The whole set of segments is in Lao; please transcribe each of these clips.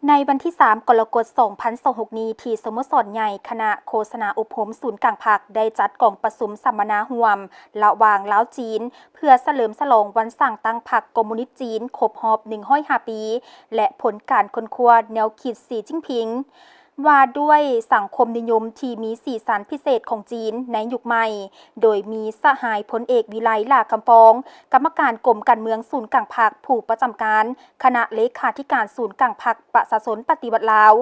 ໃນວັນທີສາມ ກໍລະກົດ ສອງພັນຊາວຫົກນີ້ ທີ່ສະໂມສອນໃຫຍ່ຄະນະໂຄສະນາອົບຮົມສູນກາງພັກ ໄດ້ຈັດກອງປະຊຸມສຳມະນາຮ່ວມລະຫວ່າງລາວ-ຈີນ ເພື່ອສະເຫຼີມສະຫຼອງວັນສ້າງຕັ້ງພັກຄອມມູນິດຈີນຄົບຮອບໜຶ່ງຮ້ອຍຫ້າປີ ແລະ ຜົນການຄົ້ນຄວ້າແນວຄິດສີຈິ້ນຜິງ ວ່າດ້ວຍສັງຄົມນິຍົມທີ່ມີສີສັນພິເສດຂອງຈີນໃນຍຸກໃໝ່, ໂດຍມີສະຫາຍພົນເອກ ວິໄລ ຫຼ້າຄຳຟອງ, ກຳມະການກົມການເມືອງສູນກາງພັກ, ຜູ້ປະຈຳການຄະນະເລຂາທິການສູນກາງພັກປະຊາຊົນປະຕິວັດລາວ,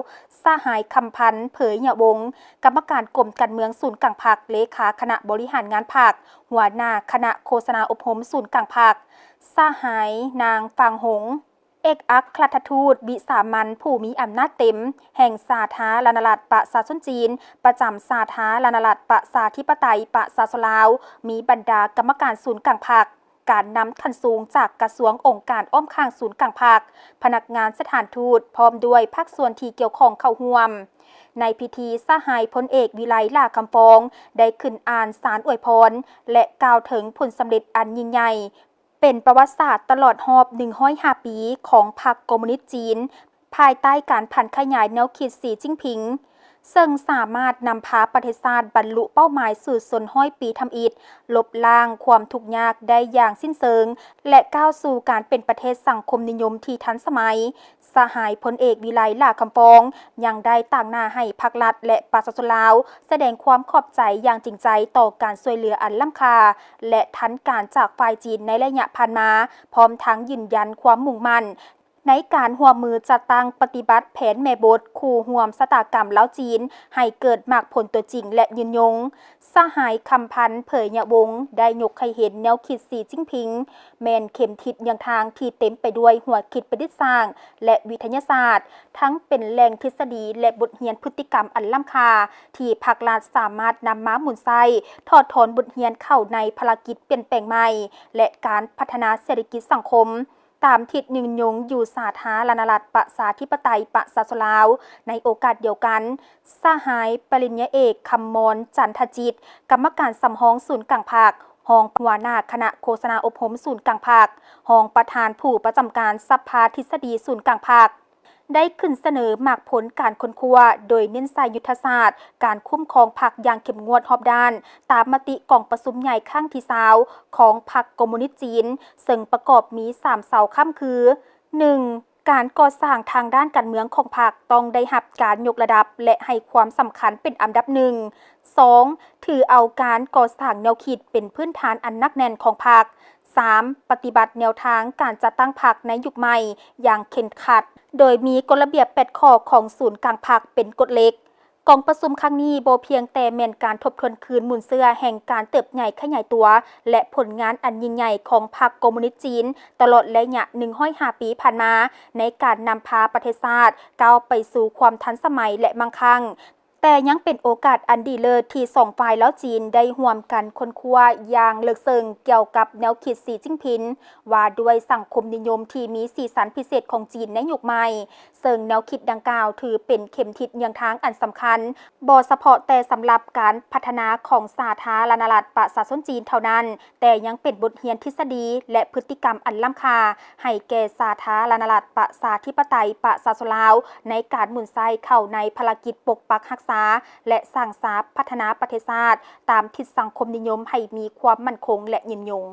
ສະຫາຍ ຄຳພັນ ເຜີຍຍະວົງ, ກຳມະການກົມການເມືອງສູນກາງພັກ, ເລຂາຄະນະບໍລິຫານງານພັກ, ຫົວໜ້າຄະນະໂຄສະນາອົບຮົມສູນກາງພັກ, ສະຫາຍ ນາງ ຟາງຫົງ, ເອກອັກຄະລັດຖະທູດວິສາມັນຜູ້ມີອຳນາດເຕັມແຫ່ງສາທາລະນະລັດປະຊາຊົນຈີນ ປະຈຳສາທາລະນະລັດປະຊາທິປະໄຕປະຊາຊົນລາວ, ມີບັນດາກຳມະການສູນກາງພັກ, ການນຳຂັ້ນສູງຈາກກະຊວງ, ອົງການອ້ອມຂ້າງສູນກາງພັກ, ພະນັກງານສະຖານທູດ, ພ້ອມດ້ວຍພາກສ່ວນທີ່ກ່ຽວຂ້ອງເຂົ້າຮ່ວມ. ໃນພິທີ, ສະຫາຍພົນເອກ ວິໄລ ຫຼ້າຄຳຟອງ ໄດ້ຂຶ້ນອ່ານສານອວຍພອນ ແລະ ກ່າວເຖິງຜົນສຳເລັດອັນຍິ່ງໃຫຍ່ ເປັນປະຫວັດສາດຕະຫຼອດຮອບໜຶ່ງຮ້ອຍຫ້າປີຂອງພັກຄອມມູນິດຈີນ, ພາຍໃຕ້ການຜັນຂະຫຍາຍແນວຄິດສີຈິ້ນຜິງ, ເຊິ່ງສາມາດນຳພາປະເທດຊາດບັນລຸເປົ້າໝາຍສູ້ຊົນຮ້ອຍປີທຳອິດ, ລົບລ້າງຄວາມທຸກຍາກໄດ້ຢ່າງສິ້ນເຊີງ ແລະ ກ້າວສູ່ການເປັນປະເທດສັງຄົມນິຍົມທີ່ທັນສະໄໝ. ສະຫາຍພົນເອກ ວິໄລ ຫຼ້າຄຳຟອງ ຍັງໄດ້ຕາງໜ້າໃຫ້ພັກລັດ ແລະ ປະຊາຊົນລາວ ສະແດງຄວາມຂອບໃຈຢ່າງຈິງໃຈຕໍ່ການຊ່ວຍເຫຼືອອັນລ້ຳຄ່າ ແລະ ທັນການຈາກຝ່າຍຈີນໃນໄລຍະຜ່ານມາ, ພ້ອມທັງຢືນຢັນຄວາມມຸ່ງໝັ້ນໃນການຮ່ວມມືຈັດຕັ້ງປະຕິບັດແຜນແມ່ບົດຄູ່ຮ່ວມຊະຕາກຳລາວ-ຈີນ ໃຫ້ເກີດໝາກຜົນຕົວຈິງ ແລະ ຍືນຍົງ. ສະຫາຍ ຄຳພັນ ເຜີຍຍະວົງ ໄດ້ຍົກໃຫ້ເຫັນແນວຄິດສີຈິ້ນຜິງ ແມ່ນເຂັມທິດເຍືອງທາງທີ່ເຕັມໄປດ້ວຍຫົວຄິດປະດິດສ້າງ ແລະ ວິທະຍາສາດ, ທັງເປັນແຫຼ່ງທິດສະດີ ແລະ ບົດຮຽນພຶດຕິກຳອັນລ້ຳຄ່າ ທີ່ພັກລັດສາມາດນຳມາໝູນໃຊ້, ຖອດຖອນບົດຮຽນເຂົ້າໃນພາລະກິດປ່ຽນແປງໃໝ່ ແລະ ການພັດທະນາເສດຖະກິດສັງຄົມ ຕາມທິດຍືນຍົງຢູ່ສາທາລະນະລັດປະຊາທິປະໄຕປະຊາຊົນລາວ. ໃນໂອກາດດຽວກັນ, ສະຫາຍປະລິນຍາເອກ ຄຳມອນ ຈັນທະຈິດ, ກຳມະການສຳຮອງສູນກາງພັກ, ຮອງຫົວໜ້າຄະນະໂຄສະນາອົບຮົມສູນກາງພັກ, ຮອງປະທານຜູ້ປະຈຳການສະພາທິດສະດີສູນກາງພັກ, ໄດ້ຂຶ້ນສະເໜີໝາກຜົນການຄົ້ນຄວ້າ ໂດຍເນັ້ນໃສ່ຍຸດທະສາດການຄຸ້ມຄອງພັກຢ່າງເຂັ້ມງວດຮອບດ້ານ, ຕາມມະຕິກອງປະຊຸມໃຫຍ່ຄັ້ງທີຊາວຂອງພັກຄອມມູນິດຈີນ, ເຊິ່ງປະກອບມີສາມເສົາຄ້ຳຄື ໜຶ່ງ ການກໍ່ສ້າງທາງດ້ານການເມືອງຂອງພັກຕ້ອງໄດ້ຮັບການຍົກລະດັບ ແລະ ໃຫ້ຄວາມສຳຄັນເປັນອັນດັບໜຶ່ງ. ສອງ ຖືເອົາການກໍ່ສ້າງແນວຄິດເປັນພື້ນຖານອັນໜັກແໜ້ນຂອງພັກ. ສາມ ປະຕິບັດແນວທາງການຈັດຕັ້ງພັກໃນຍຸກໃໝ່ຢ່າງເຄັ່ງຄັດ, ໂດຍມີກົດລະບຽບແປດຂໍ້ຂອງສູນກາງພັກເປັນກົດເຫຼັກ. ກອງປະຊຸມຄັ້ງນີ້ບໍ່ພຽງແຕ່ແມ່ນການທົບທວນຄືນມູນເຊື້ອແຫ່ງການເຕີບໃຫຍ່ຂະຫຍາຍຕົວ ແລະ ຜົນງານອັນຍິ່ງໃຫຍ່ຂອງພັກຄອມມູນິດຈີນຕະຫຼອດໄລຍະໜຶ່ງຮ້ອຍຫ້າປີຜ່ານມາ ໃນການນຳພາປະເທດຊາດກ້າວໄປສູ່ຄວາມທັນສະໄໝ ແລະ ມັ່ງຄັ່ງ, ແຕ່ຍັງເປັນໂອກາດອັນດີເລີດທີ່ສອງຝ່າຍລາວ-ຈີນໄດ້ຮ່ວມກັນຄົ້ນຄວ້າຢ່າງເລິກເຊິ່ງກ່ຽວກັບແນວຄິດສີຈິ້ນຜິງ ວ່າດ້ວຍສັງຄົມນິຍົມທີ່ມີສີສັນພິເສດຂອງຈີນໃນຍຸກໃໝ່, ເຊິ່ງແນວຄິດດັ່ງກ່າວຖືເປັນເຂັມທິດເຍືອງທາງອັນສຳຄັນ ບໍ່ສະເພາະແຕ່ສຳລັບການພັດທະນາຂອງສາທາລະນະລັດປະຊາຊົນຈີນເທົ່ານັ້ນ, ແຕ່ຍັງເປັນບົດຮຽນທິດສະດີ ແລະ ພຶດຕິກຳອັນລ້ຳຄ່າ ໃຫ້ແກ່ສາທາລະນະລັດປະຊາທິປະໄຕປະຊາຊົນລາວ ໃນການໝູນໃຊ້ເຂົ້າໃນພາລະກິດປົກປັກຮັກສາ ແລະ ສ້າງສາພັດທະນາປະເທດຊາດ ຕາມທິດສັງຄົມນິຍົມໃຫ້ມີຄວາມໝັ້ນຄົງ ແລະ ຍືນຍົງ.